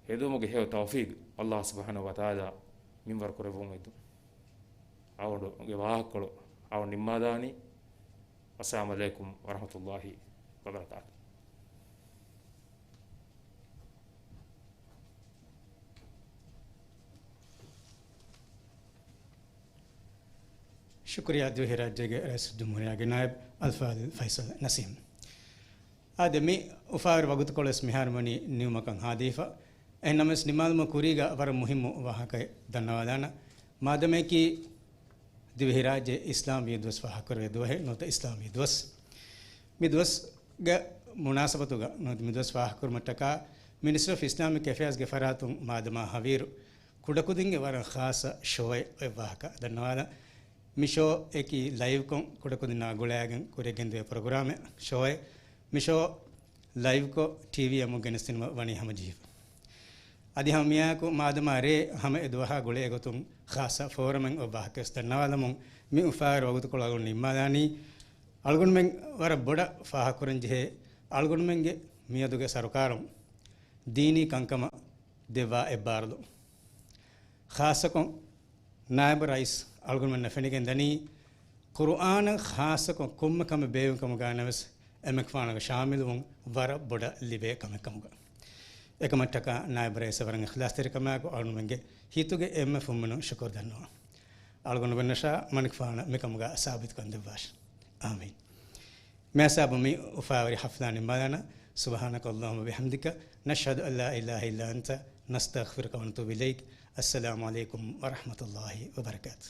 ހެދުމުގެ ހެޔޮ ތައުފީޤު ﷲ ސުބްޙާނަހޫ ވަތަޢާލާ މިންވަރު ކުރެއްވުން އެދުން. އަޅުގަނޑުގެ ވާހަކަކޮޅު އަޅުގަނޑު ނިންމާލާނީ. އައްސަލާމު ޢަލައިކުމް ވަރަޙްމަތުﷲ ވަބަރަކާތުހު. ޝުކުރިއްޔާ ދިވެހިރާއްޖޭގެ ރައީސުލްޖުމްހޫރިއްޔާގެ ނާއިބު އަލްފާޟިލް ފައިސަލް ނަސީމް. އާދެ، މި އުފާވެރި ވަގުތުކޮޅެސް މިހާރު ވަނީ ނިމުމަކަށް ހާދަވެފަ. އެހެންނަމަވެސް ނިމާލުމަށް ކުރީގަ ވަރަށް މުހިއްމު ވާހަކައެއް ދަންނަވާލާނަ. މާދަމައަކީ ދިވެހިރާއްޖެ އިސްލާމްވީ ދުވަސް ފާހަގަކުރެވޭ ދުވަހެއް ނުވަތަ އިސްލާމްވީ ދުވަސް. މި ދުވަސްގެ މުނާސަބަތުގަ ނުވަތަ މި ދުވަސް ފާހަގަކުރުމަށްޓަކާ މިނިސްޓްރީ އޮފް އިސްލާމިކް އެފެއާޒްގެ ފަރާތުން މާދަމާ ހަވީރު ކުޑަކުދިންގެ ވަރަށް ޚާއްޞަ ޝޯއެއް އޮތް ވާހަކަ ދަންނަވާލަން. މި ޝޯއަކީ ލައިވްކޮށް ކުޑަކުދިންނާ ގުޅައިގެން ކުރިއަށް ގެންދެވޭ ޕްރޮގްރާމެއް. ޝޯއެއް މި ޝޯ ލައިވްކޮށް ޓީވީ އަމުން ގެނެސްދިނުމަށް ވަނީ ހަމަޖެހިފަ. އަދި ހަމަ މިއާއެކު މާދަމާ ރޭ ހަމަ އެ ދުވަހާ ގުޅޭ ގޮތުން ޚާއްޞަ ފޯރަމެއް އޮތް ވާހަކަވެސް ދަންނަވާލަމުން މި އުފާވެރި ވަގުތުކޮޅު އަޅުގަނޑު ނިންމާލާނީ. އަޅުގަނޑުމެން ވަރަށް ބޮޑަށް ފާހަގަކުރަންޖެހޭ އަޅުގަނޑުމެންގެ މިއަދުގެ ސަރުކާރުން ދީނީ ކަންކަމަށް ދެއްވާ އެއްބާރުލުން. ޚާއްޞަކޮށް ނާއިބު ރައީސް އަޅުގަނޑުމެންނަށް ފެނިގެން ދަނީ، ޤުރުއާނަށް ޚާއްޞަކޮށް ކޮންމެ ކަމެއް ބޭއްވުން ކަމުގައިވެސް އެމަކުފާނުގެ ޝާމިލުވުން ވަރަށް ބޮޑަށް ލިބޭ ކަމެއް ކަމުގަ. އެކަމަށްޓަކާ ނާއިބު ރައީސަށް ވަރަށް އިޚްލާޞްތެރިކަމާއެކު އަޅުގަނޑުމެންގެ ހިތުގެ އެންމެ ފުންމިނުން ޝުކުރު ދަންނަވަން. އަޅުގަނޑުމެންނަށާ މަނިކުފާނަށް މިކަމުގަ ސާބިތުކަން ދެއްވާށި. އާމީން. މި ހިސާބުން މި އުފާވެރި ހަފްލާ ނިންމާލާނަން. سبحانك اللهم وبحمدك، نشهد أن لا إله إلا أنت، نستغفرك ونتوب إليك. السلام عليكم ورحمة الله وبركاته.